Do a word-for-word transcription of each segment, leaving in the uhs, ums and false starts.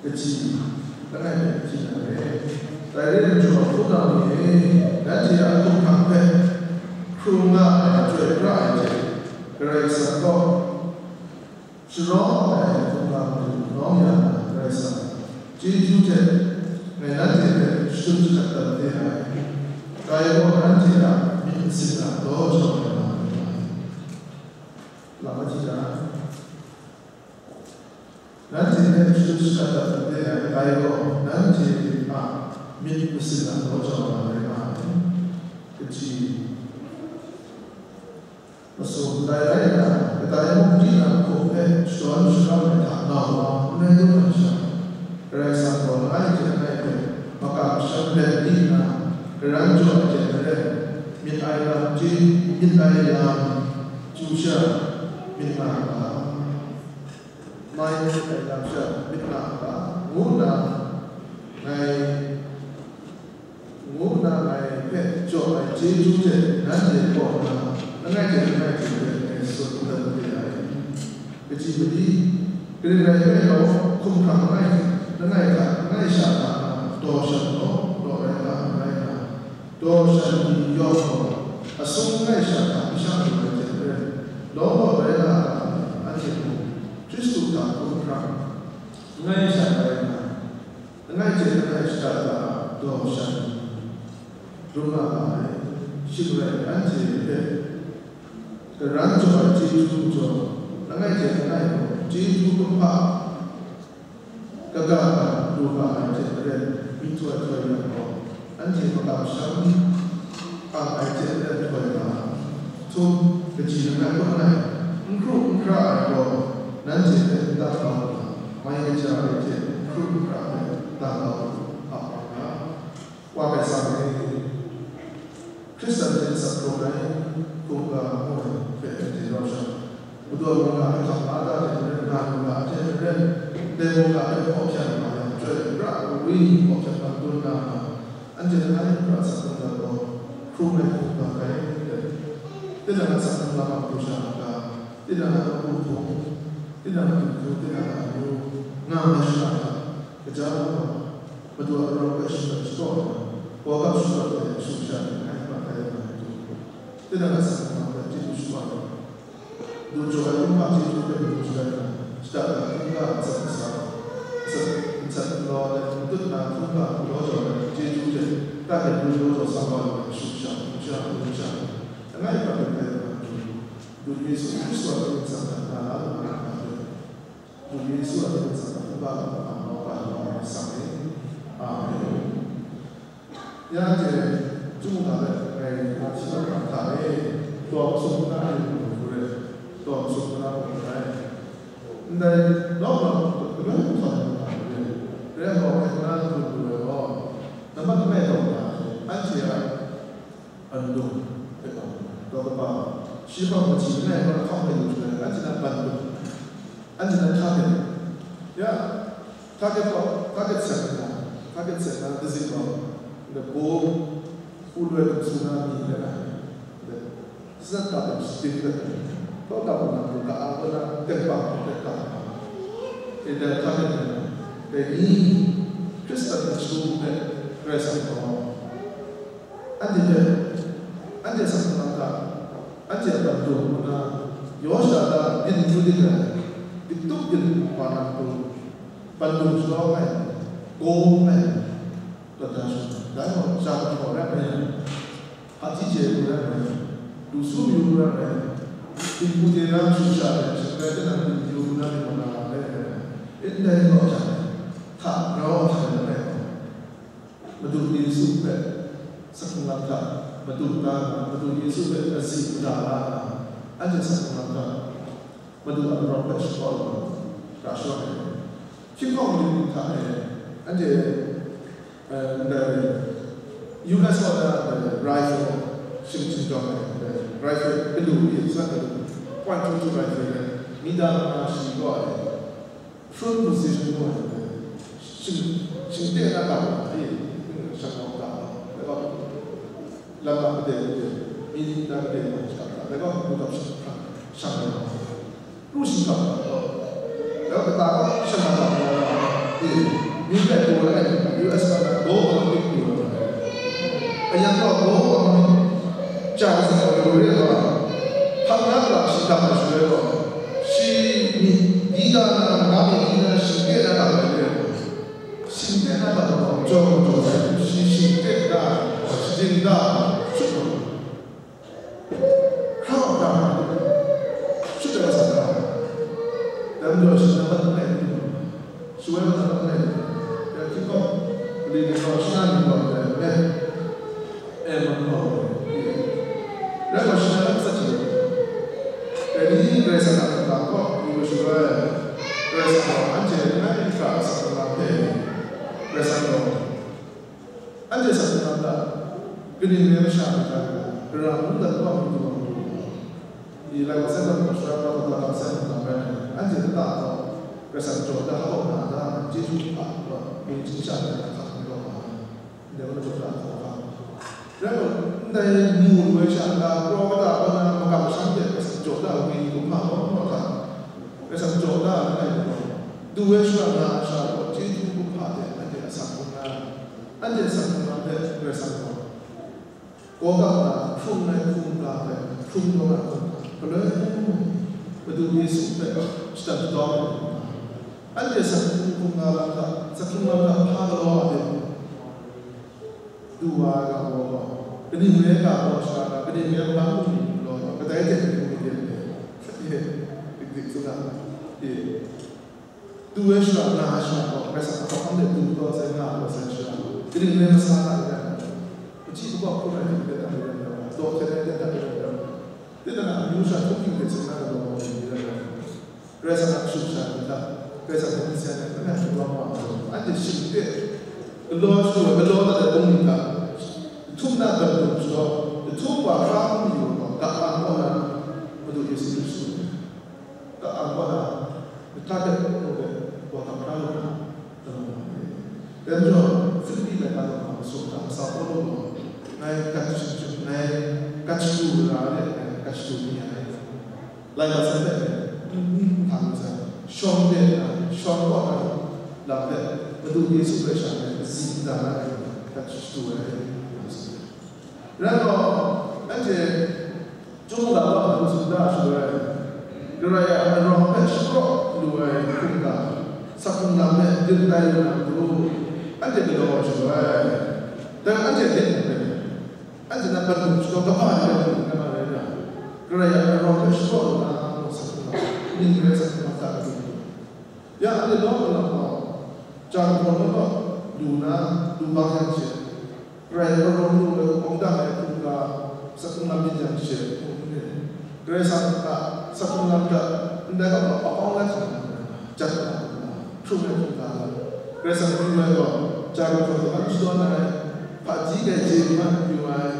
Kaji, langai hpe kaji na re. Dai re ai majaw, hpunau ni e, nanhte a hkumhkrang hpe hkrum nga ai, chyoi pra ai hte, Karai Kasang kaw sharawng ai hkungga matu nawng ya na, Karai Kasang chyeju hte ngai nanhte hpe shadum jahkrat dat de ai. Dai gaw nanhte a myit masin a daw jaw ai lam rai nga ai. Lam a hti da. Nanhte hpe shadum jahkrat dat dat de ai, dai gaw nanhte a myit masin a daw jaw ai lam rai nga ai. Kaji, masum, dai rai nna, kadai mung tinang hkum hpe shadawn sharam ai hta ngau wa n rai lu ai sha, Karai Kasang gaw langai hte langai hpe makam shanglep di nna, karan jaw ai hte maren, myit ai lam chye, myit ai lam chyu sha myit nga ai ga, mai myit ai lam sha myit nga ai ga, ngu nna ngai, ngu nna ngai hpe jaw ai chyeju hte nanhte kaw na langai hte langai hte hpe ngai tsun dat de ai. Kaji mali, kaning rai nme law, hkumhkrang langai, langai hta, langai sha hta na daw shan law, law rai nga ai rai nna, daw shan ni yawng gaw, asung langai sha hta n shang lu ai hte maren, law law rai nga ai hta na, anhte mung Hkristu hta hkumhkrang langai sha rai nna, langai hte langai shada da daw shan rum nga ai. Shing rai, anhte hpe karan jaw ai chyeju majaw, langai hte langai gaw chyeju kumhpa kaga na lu nga ai hte maren, myihtoi htoi yang gaw, anhte makam shang ang ai hte maren htoi nga, htum kaji langai hkrum ai, n hkru n hkra ai gaw, nanhte hpe n dang kau nna, mai kaja ai hte n hkru n hkra ai dang kau hkra nga. Wa Kaisang e, Hkristan hte n sak hkrung ai, hkungga ngu ai hpe anhte rau sha, Madu a mungga hpe hkam la da hte maren, nga lu ga hte maren, dai mungga hpe hpaw hpyan nga yang, chyoi pra ai wunli hpaw hpyan nga dun na, anhte langai pra sak hkrung dat gaw, hkrung ai hkungga rai let, tinang a sak hkrung ga hkam pru sha nga ga, tinang a matu hpung, tinang a dinghku, tinang a amyu, nga ai shara hta, kaja na gaw, Madu a rau hpe shinglet shapraw ai, baw gap shapraw ai hte shu sha ai, ngai hpa hkai nga ai hku, tinang a sak hkrung hpe chyeju shawa ai, lu jaw ai kumhpa chyeju hpe matu sharai nna, shada da hkungga nsat nsa, nsat, nsat nlaw ai, matut na hkungga galaw jaw ai chyeju hte, ta hte lu jaw jaw sa wa ai, shu sha, hpung sha, hpung sha, langai hpa hpe hkai nga ai hku, Madu Yesu Hkristu a mying nsang hta na la lu na ra hte, Madu Yesu a mying nsang hta hkungga lu na mauga lu ai Karai Kasang e. Amen. Ya anhte, Chyum ga let ngai na hti mat hkam hta e, taw masum na a yin lu hku re, taw masum na mung n rai. Ndai nawk na mung galoi mung sa na mung hta re, re ai gaw, ngai na lu lu ai gaw, nambat langai taw na, anhte a, Bandum hpe gaw, taw kaba, shi hpang mahti langai hpang hkam hpe lu shaloi, anhte na bandum, anhte na target, ya, target gaw, target set nna, target set na, dazin gaw, nda bom, hku loi hkum su na mi rai ai, nda, zat ta dam shating dat ai, taw kaba na, ka a, ka na, teng bang hpe ka, e, nda target na, dai ni, Hkristan machyu hpe, Karai Kasang gaw, Anhte hpe, anhte a sak hkrung lam hta, anhte a bandum ngu na, Yawsha da byin yu ding ai, byin tup byin wa na matu, bandum sharawng ai, gaw ai, tawn da shawng ai. Dai gaw, ja hpaw rai nme, hpaji hte lu rai nme, lu su mayu lu rai nme, hpinghku de na shu sha ai, shangai de na byin yu lu na myit wa na lam rai nme, ndai gaw hta, hta rau ai hta rai nme, Madu Yesu hpe sak hkrung lam hta madu da na, Madu Yesu hpe azi mada la na, anhte sak hkrung lam hta Madu a rau hpe shakawn lu, ra shawng ai. Hkying hkawng maling hta e, anhte, eh, ndai U S gaw na ndai rifle shing chyawm ai, ndai rifle kadu pyi, sa kadu, point two two rifle rai, mita manga shi kaw ai. Front position ngu ai, shing, shingten na ga ai, shang wa ga, laga, lam na kade kade, mi na kade na shang ga, laga, bu gap shang, shang ga, ru shing ga, laga, kata ga, shang ga, E, myi rai pru ai, U S wa na go economic pru ai. Ayan gaw go economic chang sa gaw lu re ai wa, hpang na pra shi dang ai shaloi gaw, shi myit di da na, nga myit di na, shingkang na dang ai re ai. Shingkang na dang gaw, jawng gaw jawng ai, shi shingkang na, shading da, shut gaw. Hkra wa hkra, shut ai wa sa hkra. Dai majaw shi na mat n ai ni, shi woi wa na mat n ai ni, ya hkying gaw, mali ni gaw, shana ni gaw, dai met, e, mat gaw, rai gaw, shi na mat sat chye. Dai ni Karai Kasang a hkungga kaw, yu wa shaloi, Karai Kasang gaw anhte langai hkra a asak hkungga hpe, Karai Kasang gaw, anhte asak hkungga hta, kaning rai masha myit ga, gara mungdan wa mi du wa mu, i lai wa sai gaw, shara wa taw da sai hkungga rai, anhte lata gaw, Karai Kasang jaw da hkawk na da, chyeju hpa gaw, myit chyeju sha ai hkak ni gaw nga ai. Ndai wa jaw da hkawk hkak. Rai gaw, ndai mu lu ai sha, nna kraw kata kaw na, makam masham de Karai Kasang jaw da ai wi kumhpa gaw, gaw hta, Karai Kasang jaw da ai langai mi gaw, du ai shara nga ai sha gaw, chyeju kumhpa de anhte asak hkungga, anhte asak hkungga hpe Karai Kasang gaw, Kawkap na hkrung ai hkungga hpe hkrung taw na hkungga, galoi Madu Yesu hpe shatan shadawn ai hkungga, anhte asak hkrung hkungga lam hta, asak hkrung lam hta hpa galaw a de, du wa ai ga gaw, kaning rai ga gaw, shara na, kaning rai ga bungli galaw, kadai hte mung mi de, e, dik dik tsun na, e, du ai shara, nga ai shara gaw, Karai Kasang a hpang de du taw sai, nga ai sai shara, kaning rai masa na rai, machyi makawp hkrum ai hte rai, daw hten ai hte rai, tinang a amyu sha hkrum hkring hte tsun na galaw ai ni rai, Karai Kasang a kashu kasha ni hta, Karai Kasang hte nsen ai, langai hkrum wa ai, anhte shing de galaw shadaw ai, galaw dat ai bungli hta, jahtum na ban dum shadaw, jahtum wa hkra hkrum yu ai gaw, ga ang kaw na, Madu Yesu Hkristu. Ka ang kaw na, mahta hte mung hte, wa hkam hkra lu na, galaw nga ai. Dai majaw, Filipi laika law na masum hta masha Pawlu gaw, ngai gat shachyen, ngai gat shadu ra ai, ngai gat shadu ni ai. Lai wa sai hpe, n, n, n hpang sai, shawng de na, shawng kaw na, lam hpe, Madu Yesu hpe sha ai, kazi kata na ai, gat shadu ai, nga ai. Rai gaw, anhte, Chyum ga wa hkun tsun da shaloi, Karai a arawng hpe shapraw lu ai hkungga, asak hkungga hpe dim tai lu na matu, anhte galaw ai shaloi, dai anhte hte mung rai, anhte na ban hkrum shadaw kaba ai rai nga rai na, Karai a arawng hpe shapraw lu na, asak hkungga, ning rai asak hkungga hta matu. Ya, anhte lawm alam gaw, jang hpawn law law lu na, lu bang yang she, Karai arawng lu ai awng dang ai hkungga, asak hkungga myit yang she, Karai Kasang hta asak hkungga hta, ndai gaw, apawng la hkungga, jat na hkungga, hkrung ai hkungga, Karai Kasang yu ai gaw, jang hpawn law law shadawn ai, hpaji gai je mat yu ai,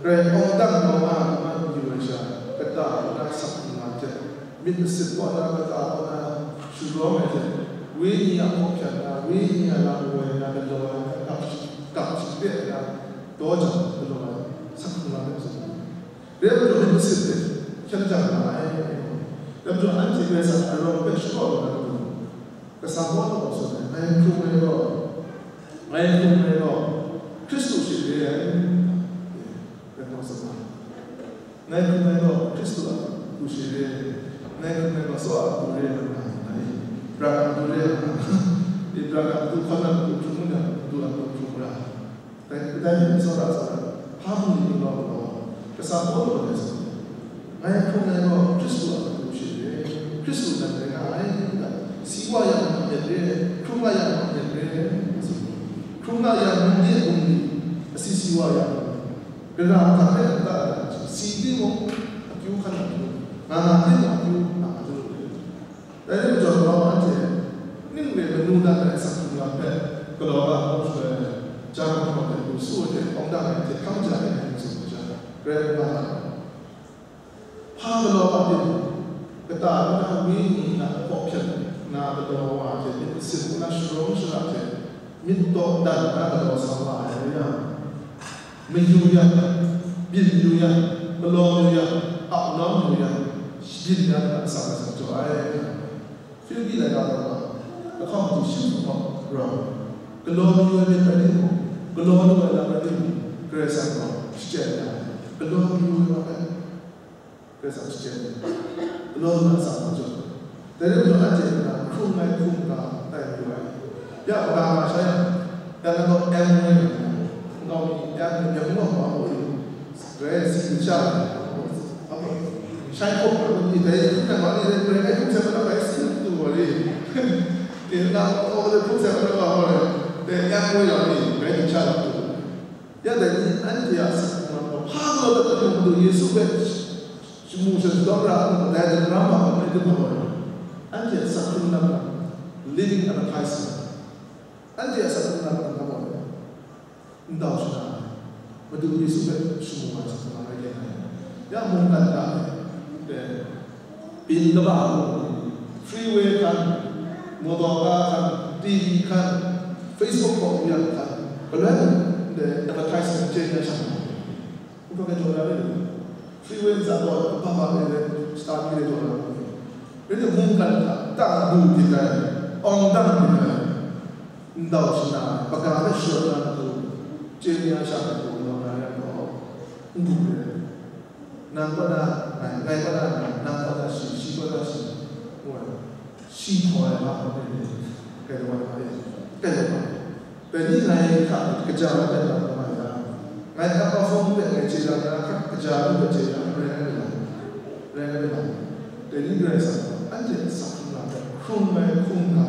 Karai awng dang gaw nga mat yu ai sha, kata na asak hkungga hte, myit masit kaw na, kata kaw na, sharawng ai hte, wenyi a hkawhkyan na, wenyi a lam woi na, galaw ai, kap, kap shingkit na, daw jang galaw ai, asak hkungga hpe tsun ai. Rai majaw, myit masit hte hkyen jang nga ai. Rai majaw, anhte Karai Kasang arawng hpe shapraw lu na matu, Kasang Pawlu gaw tsun ai, ngai hkrung ai gaw, ngai hkrung ai gaw, Hkristu she re ai. Rai majaw, Ngai hkrung ai gaw Hkristu a matu she re, ngai hkrung ai gaw Tsawa a matu re nga ai, bra a matu re nga ai, e, bra a matu hkawn na matu hkrung nna, matu a matu hkrung ra. Dai, dai ni tsawra tsawra, hpa hpung ni law law, kasa Pawlu gaw dai tsun, ngai hkrung ai gaw Hkristu a matu she re, Hkristu nan rai nga ai, si wa yang myit re, hkrung nga yang myit re, hkrung nga yang myit re, asi si wa yang, Gara hta hpe n ta ai, si timung, akyu hkan akyu, nga nga timung, akyu hkan akyu. Dai rai majaw, Roma anhte ning re manu dat ai asak hkungga hpe galaw ga hkrum shaloi, ja hkawm hkawm hte lu su ai hte, awng dang ai hte hkam ja ai hte tsun ai sha, grai n nga ai. Hpa galaw ga tim, kata nna wenyi na hkawhkyen na galaw wa hte myit masin nna sharawng shara hte myit taw dan na galaw sa wa ai rai yang, mayu yang, byin yu yang, galaw yu yang, ap nawng yu yang, byin ya na asak asak jaw ai. Filipi laika daw na, lahkawng matu shi hpawt, Rau, galaw mayu ai myit rai timung, galaw lu ai lam rai timung, Karai Kasang gaw shachyen ai, galaw mayu ai lam rai, Karai Kasang shachyen ai, galaw lu ai atsam hkrum ai. Dai rai nna, anhte na hkrung ai hkungga tai mayu ai. Ya, kaga nga sha yang, ya, na gaw M rai nga, nkau mi M, ya, nkau ma, nkau mi, Grai si sha, shai hkawk ni dai hkung hkrai wa ni dai, grai hkung sai ma na grai si tu wa ni. Tinang hkawk ni hkung sai ma na wa ni, dai yang wa ya ni, grai hkung sha tu. Ya dai ni, anhte a asak hkrung lam gaw, hpa galaw dat ai Madu Yesu hpe shamu shatsawm ra ai, dai daram ma ai, dai daram ma ai. Anhte a asak hkrung lam, living advertisement. Anhte a asak hkrung lam gaw, ndau shana ai, Madu Yesu hpe shamu ai hta rai kya ai. Ya mungkan ga ai, byin kaba ai, freeway hkan, motor ka hkan, T V hkan, Facebook kaw wuyang hkan, galoi advertisement chye ya shang ai. Npa kau jaw na rai, freeway ntsa gaw kaba ba ai rai, shata mi rai jaw na rai. Rai timung, mungkan hta tang du dik ai, awng dang dik ai, ndau shana ai, maga hpe sharawt na matu, chye ni a sha matu, nau na rai gaw, n du re. Nang kaw na ngai, ngai kaw na nang, nang kaw na shi, shi kaw na shi, ngu ai, shi htaw ai hpa hkawm ai ni, kai daw ai hpa e, kai daw ai. Dai ni ngai hta kaja ai dan na hkrum ai yang, ngai a hpa hpung hpe ngai chye dan na hkra kaja ai hpe chye yang, rai ngai lam, rai ngai lam. Dai ni Karai Kasang gaw, anhte a asak hkrung lam hpe hkrung ai hkungga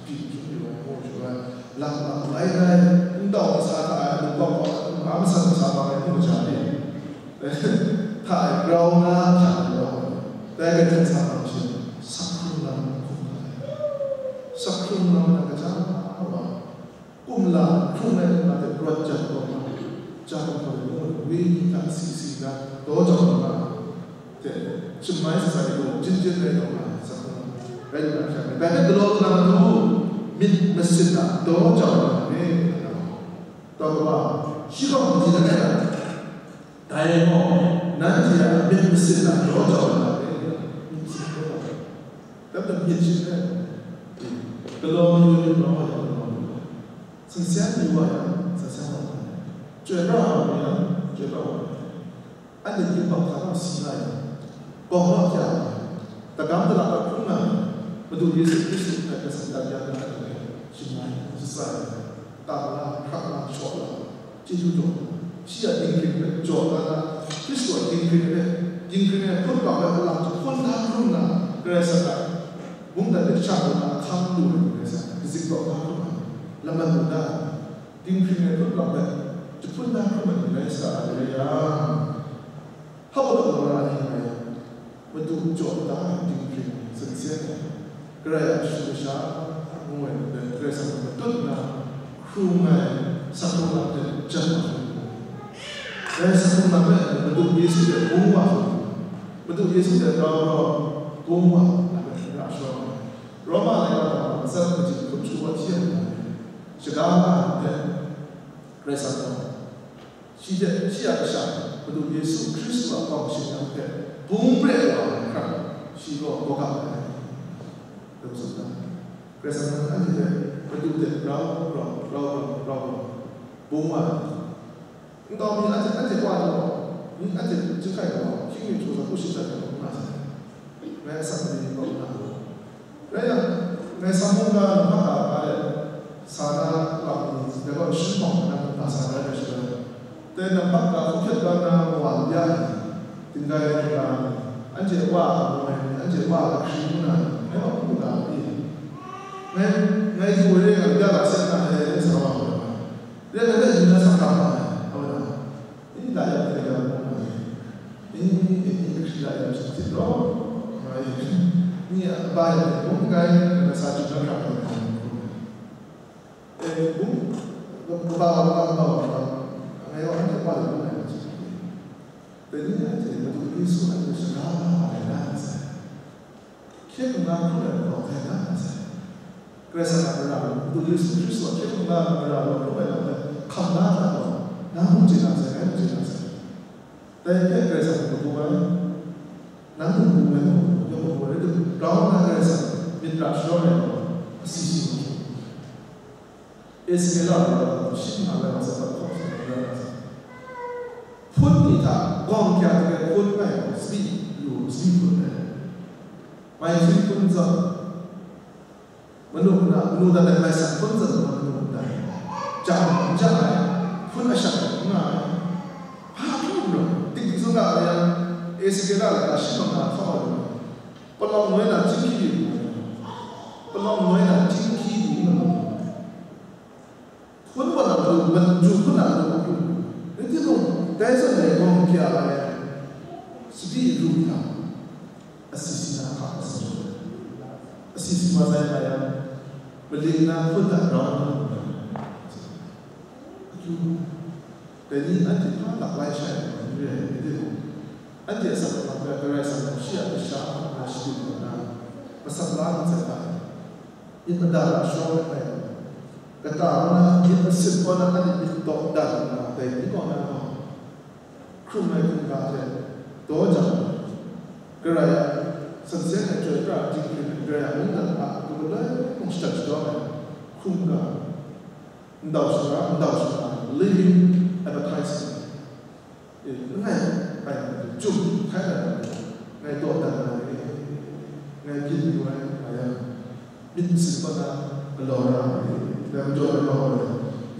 byin hkrum yu ai, mu yu ai, lam lam lai lai, n tau masa hta ai, lungkawng hpa, n ma masat masa hpa ngai hkrum ai hta e, hta e grau na hta e grau ai, dai Karai Kasang a hpang hte, asak hkrung lam hkrum ai, asak hkrung lam na kaja wa, Kumla hkrung ai hkungga hte rawt jang taw nga, jang hkawng ai mung, wenyi hta si si na daw jau nga, hte, shamai sasai lu jin jin rai taw nga, sa hkawng rai lu na hkra, dai hpe galaw lu na matu, myit masin a daw jau nga myit, nga, taw kaba, shi gaw madi langai na, dai gaw, nanhte a myit masin a daw jau nga myit, myit masin a daw jau nga, dai hpe myit shi rai, galaw mayu myit rawng wa yang galaw mayu ai. Sumseng yu wa yang, sumseng wa ai. Chyoi pra wa yang, chyoi pra wa ai. Anhte yubak hta rau si nga yang, bawng naw hkya wa ai. Dagam dala hkrum nga ai. Madu Yesu Hkristu hpe Karai Kasang dan ya na ai hte, shing nga ai, shatsai ai, tam la, hkrak la, shaw la, chyeju jaw la, shi a dinghpring hpe jaw la na, Hkristu a dinghpring hpe, dinghpring ai hpun bang ai alam jahpun hta hkrum nga, Karai Kasang a mungdan hte sha na hkam lu ai ni rai sa, kazik kau hkam hkrum ai, laman lu da ai, dinghpring ai hpun bang hpe jahpun da hkrum ai ni rai sa ai rai yang, hpa kaw taw na ra ai ni rai yang, Madu jaw da ai dinghpring sumseng ai, Karai a kashu kasha ngu ai ni rai, Karai Kasang a matut na hkrung ai, asak hkrung lam hte jan ai. Dai asak hkrung lam hpe Madu Yesu hte bung wa, Madu Yesu hte grau grau bung wa, na hpe ra sharawng ai. Roma laika gaw atsat kaji hkrum shagu wa hti ai, shaga nga ai hpe, Karai Kasang gaw shi hte shi a kasha, Madu Yesu Hkristu a kawng shing yang hpe bung pre wa ai hkra, shi gaw gawgap ai. Dum tsun da. Karai Kasang gaw anhte hpe Madu hte grau grau, grau grau, grau grau bung wa ai. Nkau mi anhte, anhte wa ai gaw, anhte chyinghkai gaw, hkying mi hkru sa, kru shi hkrat gaw, n nga sai. Ngai asak ni gaw n nga. Rai yang, ngai Samaria mungga na hpa ga ga let, sa na wa mi, dai gaw shun hpawng na hpa sa na rai shaloi, dai nampak ga hku hpyet ga na wa bya ni, dinggai ai hkra ni, anhte wa a ngu ai ni, anhte wa a hkri ngu na ni, ngai gaw n mu ga ai. Ngai, ngai du ai re nga, bya ga seng na ai, ngai sa wa ai. Rai nna, rai nna sa hkam ai, a wa na. Ni la yang hte ya mung ai. Ni, ni, ni, ni hkri la yang hte rawng ai. Ni a ba yang hte mung kai, nna sa chyum na hkra ai. E, mung, kaba wa, kaba wa, kaba wa, ngai wa, ngai wa, ngai wa, ngai wa, dai ni anhte Madu Yesu anhte shaga nga ai na sai. Hkye hkrung na hkrum ai gaw dai na sai. Karai Kasang a mara, Madu Yesu Hkristu a hkye hkrung na mara gaw hkrum ai lam hpe hkam na hta gaw, nang mung chye na sai, ngai mung chye na sai. Dai hpe Karai Kasang mung bung ai, nang mung bung ai, mung bung ai, mung bung ai, rai timung, grau nna Karai Kasang myit ra sharawng ai gaw, asi si mung. Israela ni gaw shim nga ai wa sa hkawm sa na ra ai. Hpun ni hta gawng kya hte hpun ai gaw, tsali lu, tsali hpun ai. Mai hpun zawn, manu na, manu dan ai mai san hpun zawn, manu dan ai. Jang, jang ai, hpun a shang ai, nga ai. Hpa hpun rawt, tik tik zawn ga ai yang, Israela ni shim nga hkawm ai. Palawng noi na, chyinghki di mu ai. Palawng noi na, chyinghki di mu ai. Hpun wa na matu, matu hpun na matu, matu. Rai timung, dai zawn dai gawng hkya ai, tsali lu hta, asi si na hka ai sa jaw. Asi si wa sai nga yang, maling na hpun hta grau na matu. Akyu, dai ni anhte hpa lak lai shai ai wa ni re ai, rai timung, anhte a asak lam hpe Karai Kasang gaw shi a kasha a nga shadum wa na, masak la myit sai hta, myit mada na shawng ai, kata wa na myit masit wa na anhte myit dawk dan na, dai ni kaw na gaw, hkrum ai hkungga hte daw jang, Karai a, sansen ai Chyoi pra dinghpring ai Karai a mungdan a matu galoi mung shadap shadawn ai hkungga, ndau shara, ndau shara, living advertisement. E, langai bai na matu, chyum hkai na matu, ngai daw dan na re, ngai byin yu ai, nga yang, myit masit wa na galaw ra ai, dai majaw ai gaw,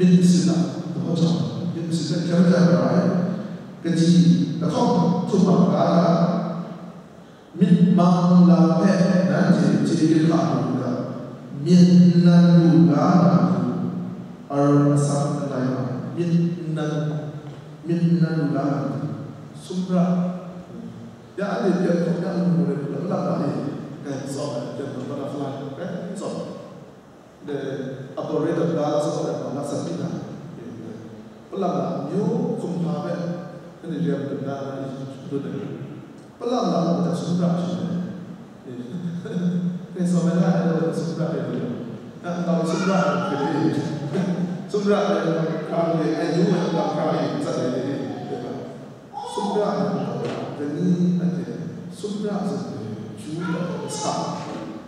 myit masit a daw jang, myit masit hpe hkyen majan ra ai, kaji lahkawng htum mat ga ai. Myit mang lam hpe nanhte chye hkra lu ga, myit nnan lu ga na hku, arawng asam n lai nga ai. Myit nnan, myit nnan lu ga na hku, sumra. Ya anhte pyan hkawm yang mu mu rai lu ga, malang na e, kai tsawm ai, pyan hkawm butterfly, kai tsawm. The operator da la sa da la sa pyi na. Palam la myu hkum hpa hpe, anhte rem dun na, na ni dun ai. Palam la myu hta sumra shi ai. Hpe sa ai na, ai law sumra ai lu. Na, na sumra ai hpe ni. Sumra ai hkra ni, ai yu ai hkra ni, tsat ai ni, hpe ba. Sumra ai hkra, dai ni anhte sumra zawn ai, ju ai hkra sa,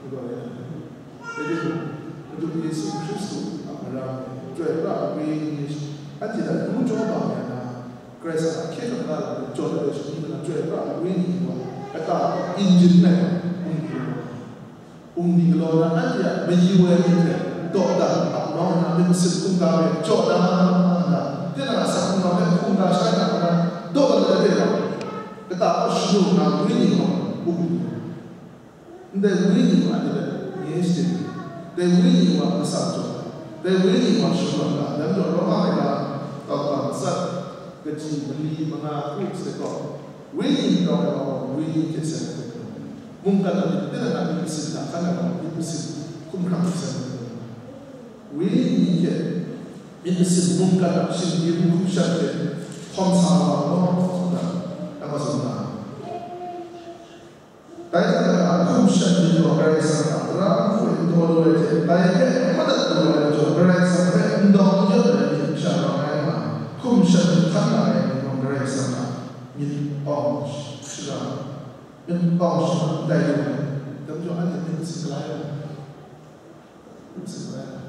ni gaw rai ai. Dai rai mung, Madu Yesu Hkristu a mara e, Chyoi pra ai Wenyi ni anhte hta lu jaw bang ya na, Karai Kasang a hkye hkrang la ai lam hpe jaw ai shani nna, Chyoi pra ai Wenyi ni gaw kata engine ngai hkrum lu ai. Bungli galaw na anhte a mayu ai myit hte dawdan ap nawng nna, myit masit hkungga hpe jaw na, na, tinang a asak hkungga hpe hkungga shai na, na, dawdan ai hte rau, kata hpe shanu nna, Wenyi gaw bungli. Ndai Wenyi gaw anhte hpe nye shadim ai, dai Wenyi gaw masang jaw ai, dai Wenyi gaw shakawn ai, dai majaw Roma ai ga, tau ga matsat, kaji mali manga hku sai gaw, Wenyi grau ai wa gaw, Wenyi hte seng ai hkrum ai. Mungkan a myit, tinang a myit masin hta hkan ai wa gaw, myit masin hkumhkrang hte seng ai hkrum ai. Wenyi hte myit masin mungkan a shinggyim hkum shan hte hkawm sa wa gaw, nna, nang gaw tsun nga ai. Dai hta na hkum shan myit gaw Karai Kasang a tara hku e n taw lu ai hte, dai hpe madat lu ai majaw, Karai Kasang hpe n dawng n yawt ai myit sha rau ai nga, hkum shan myit hkan nga ai ni gaw Karai Kasang a myit awng shara, myit awng shara n tai lu ai. Dai majaw anhte myit masin galai ai, myit masin galai ai.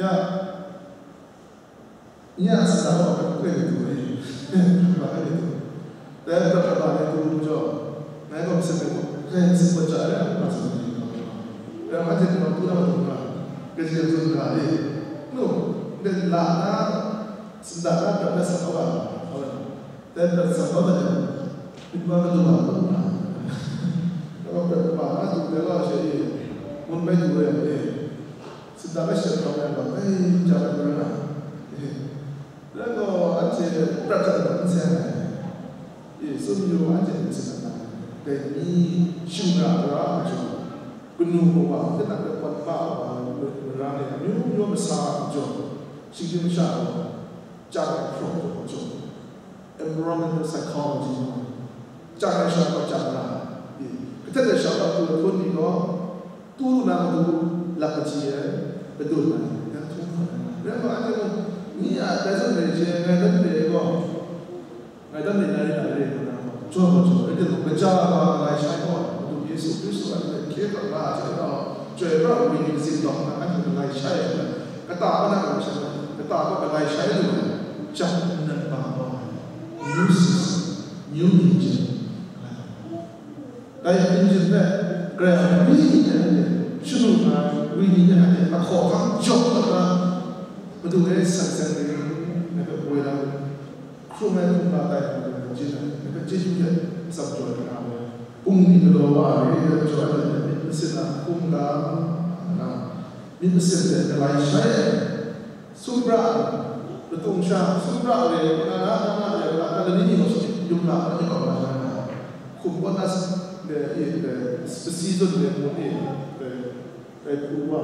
Ya, nye a sara wa hpe hkoi ai du ai, hkoi ai du. Dai prat kaba ni du lu jaw, ngai gaw masin hpe gaw, ngai masin gaw ja ai, a ma tsun ai ni gaw, dai anhte gaw du na matu nga, kaji tsun ga e, nu, ndai la na, sinda na prat na sa kaba, dai prat sa kaba, myit wa kadu wa kadu na, kaba prat kaba na du dai wa she e, mun bai du ai e. Sita hpe shet hkam ai gaw, ei, ja ai mara na, e, rai gaw, anhte prat hta gaw n seng ai, e, tsun yu, anhte n seng ai, dai ni, shing ra, ra ai majaw, kanu kawa, tinang hpe kawn pa ai wa, mara ni, amyu myu masa ai majaw, shinggyim masha gaw, chyang ai hprawng hprawng majaw, environmental psychology, chyang ai sha gaw chyang ra, e, kahtet ai sha gaw tu ai hpun ni gaw, tu lu na matu, lap kaji ai, kadun ai, ya htum hkawt ai. Rai nna, anhte mung, ni a dai zawn re ai hte, ngai dan re ai gaw, ngai dan re na re na re nna, jaw gaw jaw, rai timung, kaja ai wa, malai shai gaw, Madu Yesu Hkristu a hte hkye hkrang la ai hte rau, Chyoi pra ai Wenyi ni zindawng nna, anhte malai shai ai, Kata kaw na lam sha, kata kaw galai shai lu ai, jang nnan bang gaw ai, new season, new engine, ngai ai. Dai engine hpe Karai Kasang ni hte anhte shanu nga ai, wenyi hte anhte ahkaw ahkang jawk dat na, Madu e san seng ring, ngai hpe woi la, hkrung ai hkungga tai hkungga jin ai, ngai hpe chyeju hte tsam jaw ai hkra ai, bungli galaw wa ai, ngai hpe jaw ai hte myit masin a hkungga, nga, myit masin hte galai shai ai, sumra, latung sha, sumra le, na, na, na, na, le, na, na, lani ni gaw shi, yum na, na, ni gaw na, na, na, hkum kaw na, le, i, le, spasi zun le, mu ni, le, le, pu wa,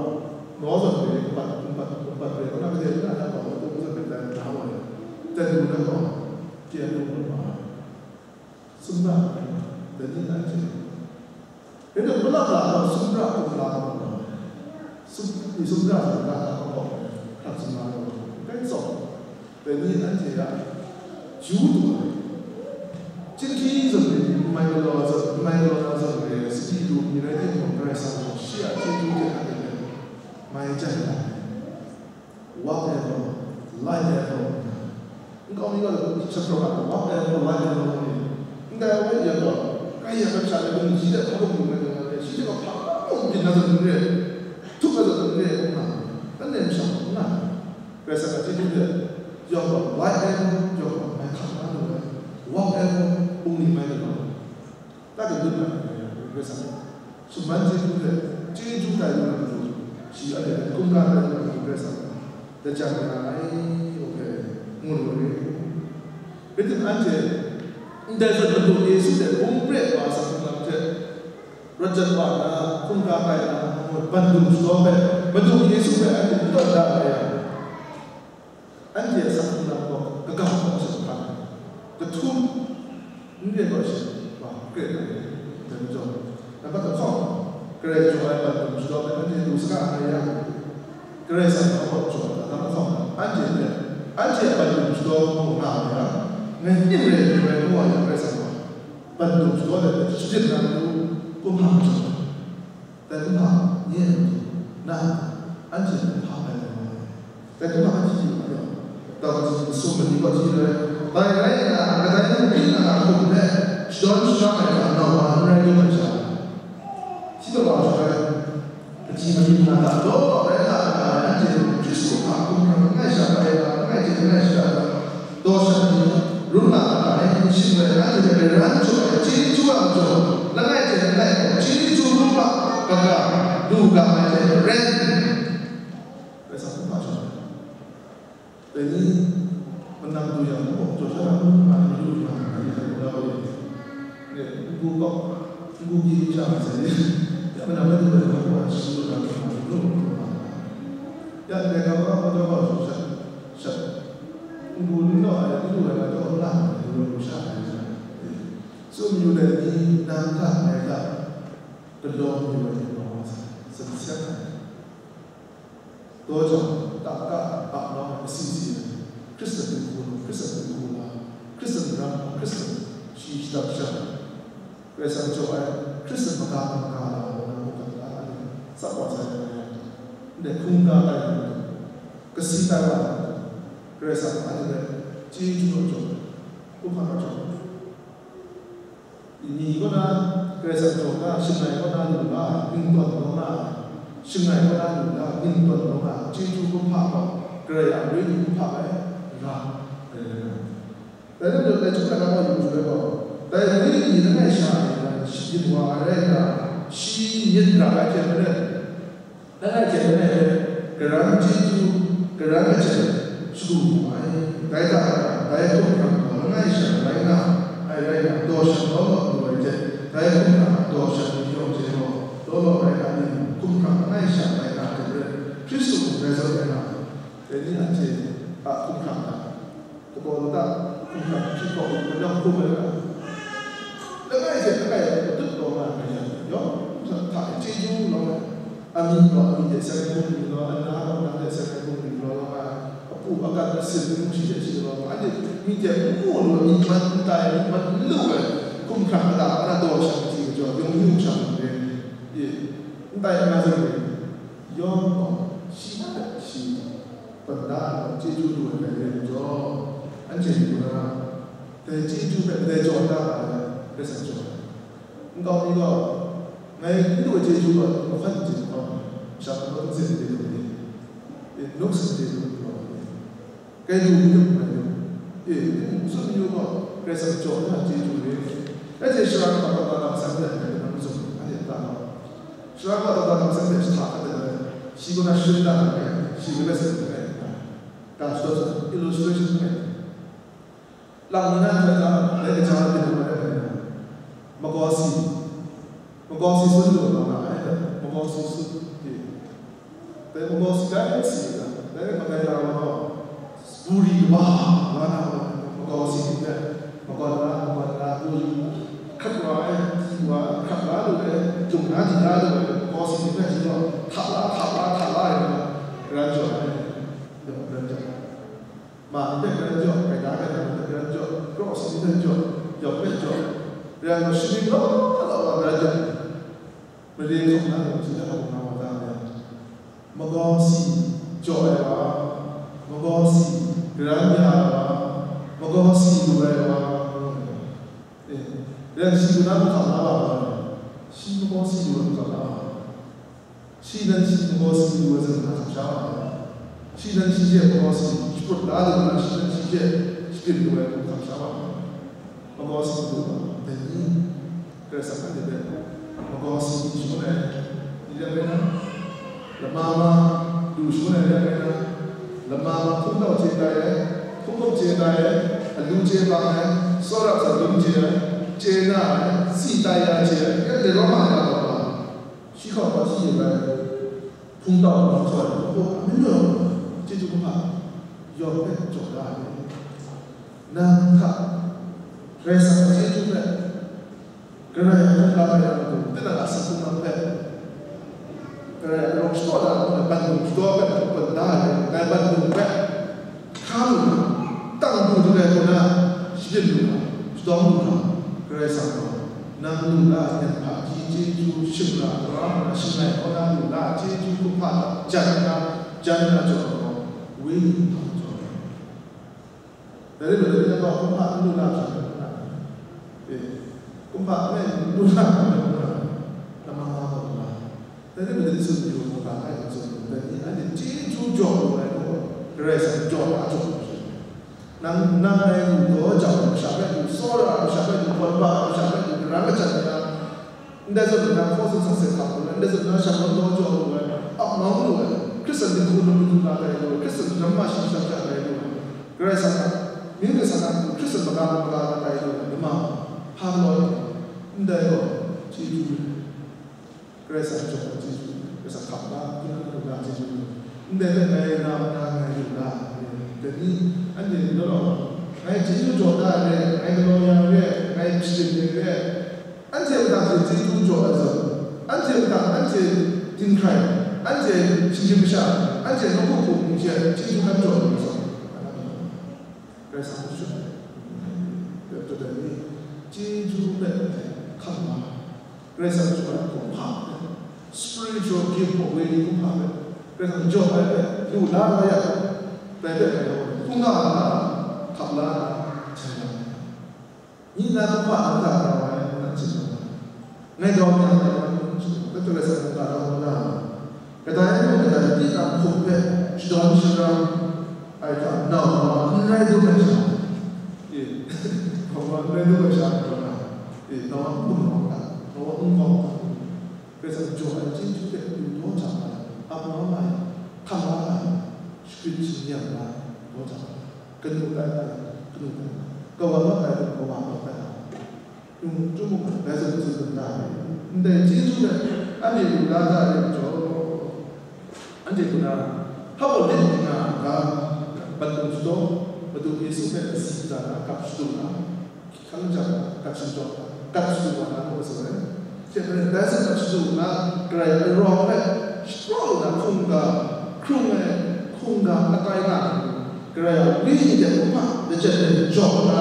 naw zun le, kumpat, kumpat, kumpat le, na, na, na, na, na, na, na, na, na, na, na, na, na, na, na, na, na, na, Sumra, dai ni anhte. Dai ni palak la gaw, sumra kumla gaw, sum-, ni sumra sumra la gaw, hkrak sumra gaw, dai tsawm. Dai ni anhte a, yu tu ai. Chyinghkri zawn re, n mai galaw zawn, n mai galaw na zawn re, sadi lu ni rai timung, Karai Kasang gaw shi a chyeju hte anhte hpe mai jan ai. Whatever, light ever. Nkau mi gaw shaprawng ai, whatever, light ever ni. Ndai wa yang gaw, kai ya kasha le, lung ji de hpa bung bung na, shi de gaw hpa bung byin na zawn n re, htup na zawn n re, nga, anhte masha gaw n nga. Karai Kasang a chyeju de, yawng gaw, light ever, yawng gaw, mai hkam na lu ai, whatever, bungli mai lu ai. Dai hte lut ai, Karai Kasang, shaman chyeju hte chyeju tai lu na matu, shi a hte hkungga tai lu na matu Karai Kasang, lajang nga ai, ok, ngu lu ai. Rai timung, anhte ndai zawn Madu Yesu hte bung pre wa ai hpung lam hte, rawt jat wa na, hkungga tai na, bandum shadaw hpe, Madu Yesu hpe anhte n tawn da ai. Anhte a asak hpung lam gaw kaga hkawng hte hkam ai, kahtum n rai gaw shi, wa, kret ai, dai majaw, nambat lahkawng, Karai jaw ai bandum shadaw hpe anhte du saga ai yang, Karai Kasang a kaw jaw ai nambat lahkawng, anhte hpe, anhte a bandum shadaw hkawng nga ai yang, ngai ning rai n rai ngu ai yang, Karai Kasang gaw bandum shadaw hpe shajut na matu, kumhpa jaw ai. Dai kumhpa nye a matu, na, anhte kumhpa bai wa ai. Dai kumhpa hpe hti yu ai, tau kaji masum mali kaw hti yu ai. Bai rai nna, kadai mung hpyi na a hkum hpe shadawn shangang ai hta nau wa n rai lu ai sha, shi taw wa ai, kaji mali na hta law law rai nga ai, anhte mung Hkristu hpa hkumhkrang langai sha rai nga, langai hte langai shada ai. Daw shan ni, run nga ai, n shing rai, anhte hpe ran jaw ai, chyeju a majaw, langai hte langai gaw, chyeju kumhpa kaga, lu ga ai hte maren, Karai Kasang kumhpa jaw ai. Dai ni, manang du yang, oh, jaw sha na, nga na, mayu nga na, nga na, nga na, nga na, ne, n gu kau, n gu gyi sha nga sai ni, ya manang na du ai, nga na, shi lu na, nga na, nga na, nga na, ya, dai ga, nga na, nga na, nga na, shat, shat. Ngu n law ai, n lu ai lam jaw n nga ai, lu ai lu sha ai, tsun yu ai ni, nang hta ngai hta galaw yu ai ni gaw, sa seng ai. Dai jang, tak ka, ap nau ai, asi si ai, Hkristan dinghku, Hkristan dinghku la, Hkristan ram, Hkristan shi shadap sha. Karai Kasang jaw ai, Hkristan maga maga la gaw, nang mungkan ga a ni, tsap wa sai ai, ndai hkungga tai ai, kasi tai wa ai, Karai Kasang a ni rai, chyeju a jaw, kumhpa a jaw, ni kaw na, Karai Kasang jaw na, shangai kaw na lu nga ai, ning tawn kaw nga ai, shangai kaw na lu nga ai, ning tawn kaw nga ai, chyeju kumhpa gaw, Karai a wenyi kumhpa bai ra ai rai nga ai. Dai lam jaw, dai htum na ga gaw yu hkrup ai gaw, dai Wenyi ni langai sha ai nan shayin wa ai rai nna, shi myit ra ai hte maren, langai hte langai hpe karan chyeju, karan aten shagu mu ai. Dai hta na, dai hkumhkrang gaw langai sha rai nga ai rai nna, daw shan law law lu ai hte, dai hkumhkrang a daw shan ni yawng hte gaw law law rai nga ai, hkumhkrang langai sha rai nga ai hte maren, Hkristu mung rai zawn ai nga ai. Dai ni anhte a hkumhkrang hta, Kaba lata hkumhkrang hpyi hkawk lu, manam hkum ai ga, langai hte langai matut taw nga ai mayam, yawng hta e chyeju lawm ai, amying gaw amying hte seng ai bungli galaw, ana gaw ana hte seng ai bungli galaw lawm ai, apu akan asin mung shi hte shi galaw, anhte myi hte n mu lu ai, myi man n tai, myi man n lu ai, hkumhkrang kata, ana daw sha mati majaw, yawng yu sha lu re, e, n tai n na zawn re, yawng gaw, Shi hpe shi, ban da ai gaw chyeju lu ai hpe rai lu jaw, anhte ni gaw na, dai chyeju hpe ndai jaw da ai, Karai Kasang jaw ai. Nkau mi gaw, ngai n lu ai chyeju gaw, mahkan chye mahkau ai, masha hkawm n zin de lu ai, e, nuk sin de lu ai, kai lu mi lu ai, e, n tsun yu gaw, Karai Kasang jaw na chyeju re. Anhte shara kaba kaba lam san de ai, nang tsun, anhte ta gaw. Shara kaba kaba lam san de, shi hta hkat de ai, shi gaw na shun da ai, shi gaw na san de ai, ta, ta, illustration ai. Lang nnan hta dai kaja byin ai, magaw si, magaw si sun lu nga nga ai, magaw si sun, e, dai magaw si dai si, dai makai la wa, buri kaba, nga na wa, magaw si hte, magaw na, magaw na, buri, hkrat wa ai, di wa, hkrat la lu ai, dung na, di na lu ai, magaw si hte, di wa, hta la, hta la, hta la ai, ran jaw ai, ran jaw ai. Ma ni hpe garan jaw, gaida gaida ni hpe garan jaw, kraw si ni hpe jaw, yawk hpe jaw, rai nna shaning law law wa garan jaw, mare hkawm na lam hpyi na hkawm na wa da ai, magaw si jaw ai wa, magaw si garan ya ai wa, magaw si lu ai wa, eh, rai shi gaw na hkam na wa, shi magaw si lu ai hkam na wa. Shi nan shi magaw si lu ai zawn na hkam sha wa ai. Shi nan shi hte magaw si shapraw la lu nna, shi nan shi hte shapying lu ai hkam sha wa ai. Magaw si lu ai, dai ni, Karai Kasang anhte hpe magaw si shangun ai ni rai nna, lama ma lu shangun ai ni rai nna, lama ma hpungtau chye tai ai, hpunggup chye tai ai, alu chye bang ai, tsawra hkra lum chye ai, chye na ai, si tai ya chye ai, ya dai rawng nga ai na gaw, shi hkawhpa shi yu ai, hpungtau hpung sawai hpung hpung a myu law, chyeju kumhpa yawng hpe jaw da ai. Nang hta Karai Kasang a chyeju hpe, Karai a hkungga hpe, tinang a sakhung hpe, Karai a arawng shadaw da ai, ban hpung shadaw hpe, ban da ai, ngai ban hpung hpe, hkra lu na, tang du du ai hku na, shapying lu na, shadawng lu na, Karai Kasang gaw, nang lu la ai hpa, ji chyeju shing la, hkra na, shangai kaw na lu la ai chyeju kumhpa hta jan na, jan na jaw ai gaw, Wenyi hta jaw ai. Dai rai nna, dai rai nna gaw, kumhpa n lu na hpyi ai, e, kumhpa n lu na hpyi ai, lama nga gaw la. Dai rai nna, dai tsun yu ai mungga hpe tsun yu, dai ni anhte chyeju jaw lu ai gaw, Karai Kasang jaw na jaw lu ai. Nang, nang ngai lu daw jang, masha hpe lu tsawra, masha hpe lu gawn ba, masha hpe lu karan kachyan ya, ndai zawn nna hkaw tsun sakse hkam lu ai, ndai zawn nna shanglawt law jaw lu ai, ap ngawm lu ai, Hkristan dinghku lung madu na tai lu ai, Hkristan namma shayi sha sha tai lu ai, Karai Kasang a mying de san a matu Hkristan maga maga na tai lu ai, lama hpa galaw ai, ndai gaw, chyeju ai. Karai Kasang jaw ai chyeju, Karai Kasang hkap la, hpyi na lu na chyeju, ndai hpe ngai na na ngai lu na, dai ni, anhte ni law law, ngai chyeju jaw da ai re, ngai galaw ya ai re, ngai hpyi ai re, anhte mahtang hte chyeju jaw ai zawn, anhte mahtang anhte dinghkrai, anhte shinggyim masha, anhte nawku hpung hpung hte chyeju hkan jaw ai zawn, Karai Kasang hpe shut ai. Dai hpe dai ni, chyeju hpe hkam la, Karai Kasang jaw ai kumhpa hpe, spiritual gift of Wenyi kumhpa hpe, Karai Kasang jaw ai hpe, lu la la yang, dai hpe ngai gaw, hkungga na, hkap la na, jai la ai. Ni na kumhpa na ga rau ai, na chye na. Ngai gaw myang ai, na chye na. Dai hpe Karai Kasang mungga rau na. Kadai mung kadai tinang hkum hpe shadawn sharang ai hta, nau wa n rai dum ai sha, e, nau wa n rai dum ai sha, nau wa, e, nau wa n gumlau ai hta, nau wa n gawm ai hta, Karai Kasang jaw ai chyeju hte lu daw jang ai, ap ngawm ai, hkam la ai, shagrit shingnang la ai, daw jang ai, kanu tai ai, kanu tai ai, kawa lawt ai, kawa lawt ai. Yung chyum mung, dai zawn tsun da ai. Ndai chyeju hpe anhte lu la da ai majaw, anhte hku na, hpa baw let nna ga, ban hpung shadaw, Madu Yesu hpe lasi kata na gap shadu na, hkang jang, gap shadaw, gap shadu wa na, ngu ai zawn, hte maren dai zawn gap shadu na, Karai a arawng hpe shapraw na hkungga, hkrung ai hkungga atai nga ai, Karai a Wenyi hte kumhpa lachyet hte jaw na,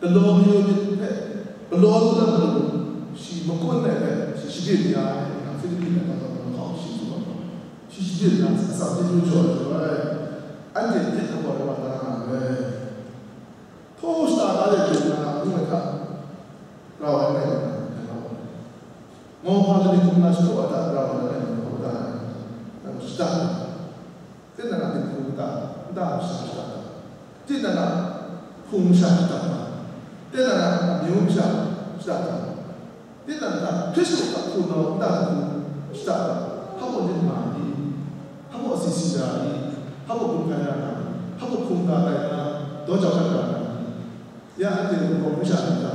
galaw mayu myit hpe galaw lu na matu, shi makun ai hpe shi shabyin ya ai, Filipi laika daw na hkawng shi tsun ai. Shi shadin na atsam chyeju jaw ai, anhte hte hkawm ai wa da nga ai. Htaw shata ga de byin na, ngu ai hta, rau ai ngai na, ngai rau ai. Mawhpa lani hkum na shapraw ai hta, rau ai ngai na, rau da ai. Nang shata, tinang a dinghku nta, nta masha shata, tinang a hpung masha shata, tinang a amyu masha shata, tinang hta Hkristu hta hpunau nta hku shata, hpa mung myit ma ai, hpa mung asi si ra ai, hpa mung hkum hkai ra ai, hpa mung hkungga tai na, daw jau hkrat ra ai. Ya anhte wunpawng masha ni hta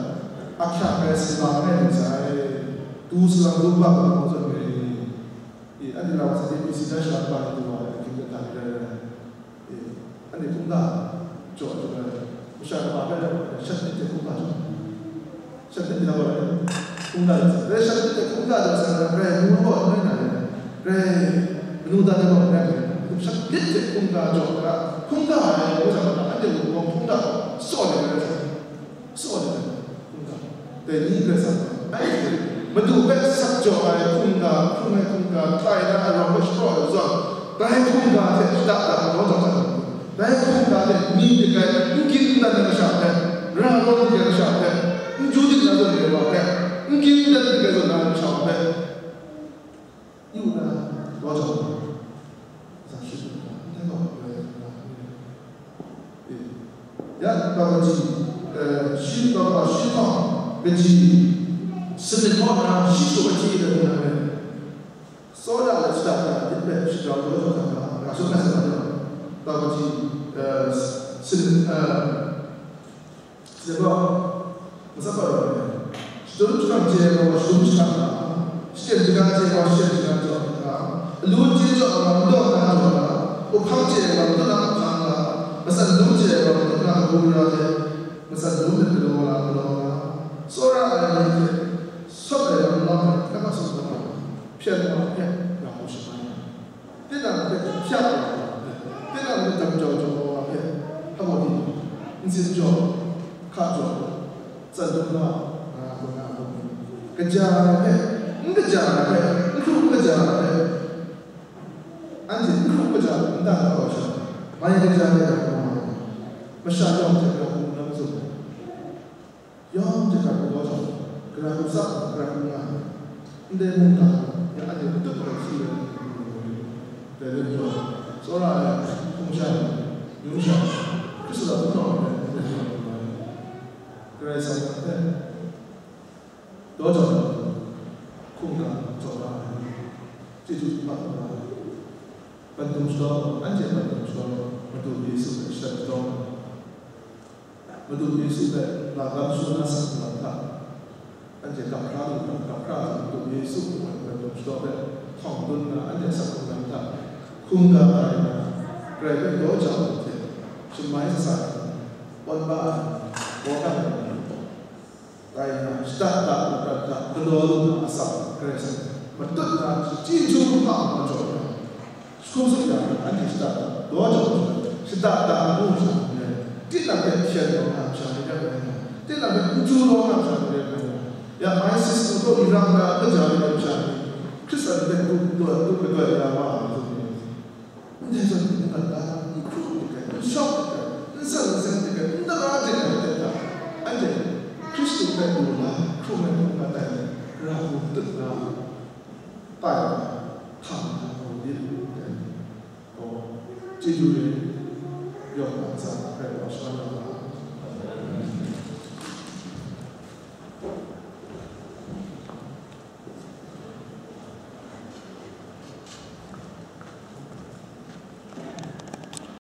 ahkyak ai sumla langai ntsa e, tu salang tu bak ai hpang zawn re. E, anhte lam sa A B C na sha kaba ni du wa ai, ahkying aten hta rai rai. E, anhte hkungga jaw jaw ai, masha kaba hpe shat myit hte hkungga jaw, shat myit hte hkungga jaw, dai shat myit hte hkungga jaw sa ai, grai mu gaw n rai na re, grai manu dan ai gaw n rai na re, shat myit hte hkungga jaw ai, hkungga ai ngu jang, anhte wunpawng hkungga tsaw ai rai sa. Saw ai hkungga, dai ni Karai Kasang ai hte, Madu hpe sak jaw ai hkungga, hkrung ai hkungga, tai na ai rawng hpe shapraw ai zawn, dai hkungga hte shada da daw jau ai, dai hkungga hte mi dik ai, n ging n dan ai masha hpe, ra rawng dik ai masha hpe, n ju dik na zawn ai wa hpe, n ging n dan dik ai zawn na ai masha hpe, yu na, wa jau, za shi na, ndai gaw, ya, ya, ya, ya, ya, kaji, eh, shi, kaji, shi hpang, kaji, sanit hpang na, shi hpang kaji, da, da, da, da. Soda le shada, da, dit pe, shi jau, jau, jau, da, da, da, shi na, sa, da, da, kaji, eh, sanit, eh, Dai gaw, matsat gaw rai ai. Shadum jahkang chye ai gaw shadum jahkang hkra, shachyen jahkang chye ai gaw shachyen jahkang jaw hkra, alu chye jaw ai gaw ndaw na jaw hkra, uhkang chye ai gaw ndut na uhkang hkra, matsan dum chye ai gaw ndut na kabu gara hte, matsan dum myit galaw na galaw hkra, tsawra ai myit hte, sawt ai lam lam hte, hkra hkra sawt ai lam hte, hpyen wa hpe, nga hku shamai ai. Tinang hpe hpyak wa hpe, tinang hpe dam jau jau wa hpe, hpa gaw di, ntsin jaw, hka jaw, tsan dum ga, nga, nga, nga, kaja ai hpe, n kaja ai hpe, n hkru n kaja ai hpe, anhte n hkru n kaja n dan kau ai sha, mai kaja ai hpe, masha yawng hte ga hku n lam tsun ai. Yawng hte hkrat hku daw jang, Karai Kasang hkrat hku nga ai, ndai mungga, ya anhte matut hkawhti ai, dai lam yawng, tsawra ai hpung sha, myu sha, Hkristu hta hpunau ai, ndai hkrat hku nga ai. Karai Kasang hpe daw jang, hkungga jaw na ai, chyeju hpa hkungga, pandum shadaw, anhte pandum shadaw, Madu Yesu hpe shatan shadaw. Madu Yesu hpe magam shawa na sak hkungga hta, anhte gap hkra lu hkra, gap hkra lu Madu Yesu hpe, Madu Yesu hpe htawng dun nna, anhte sak hkungga hta, hkungga ai na, Karai hpe daw jau ai hte, shamai sasa ai, awn ba ai, baw kang ai, tai na, shada da lu prat hta, galaw lu na asak, Karai Kasang matut na, chyeju hpa hkungga jaw na, Hkum tsup yang, anhte shada da, daw jau ai, shada da ngu sha ni rai, tinang hpe hpyen law nga sha ni rai nna, tinang hpe n chyu law nga sha ni rai nna, ya ISIS hku htaw Iran na kaja ni rai sha ni, Hkristan hpe du, du, du kadoi ya wa ai hku ni, ndai zawn n gat da, n hkru dik ai, n shawk dik ai, n san n seng dik ai, n tara dik ai hte hta, anhte Hkristu hpe lu na, hkrung ai hkrung ai tai ni, Karai hku tut na, tai, hkam na, hkam byin, gaw, chyeju re, yawng a ntsa hkrai wa shaman na,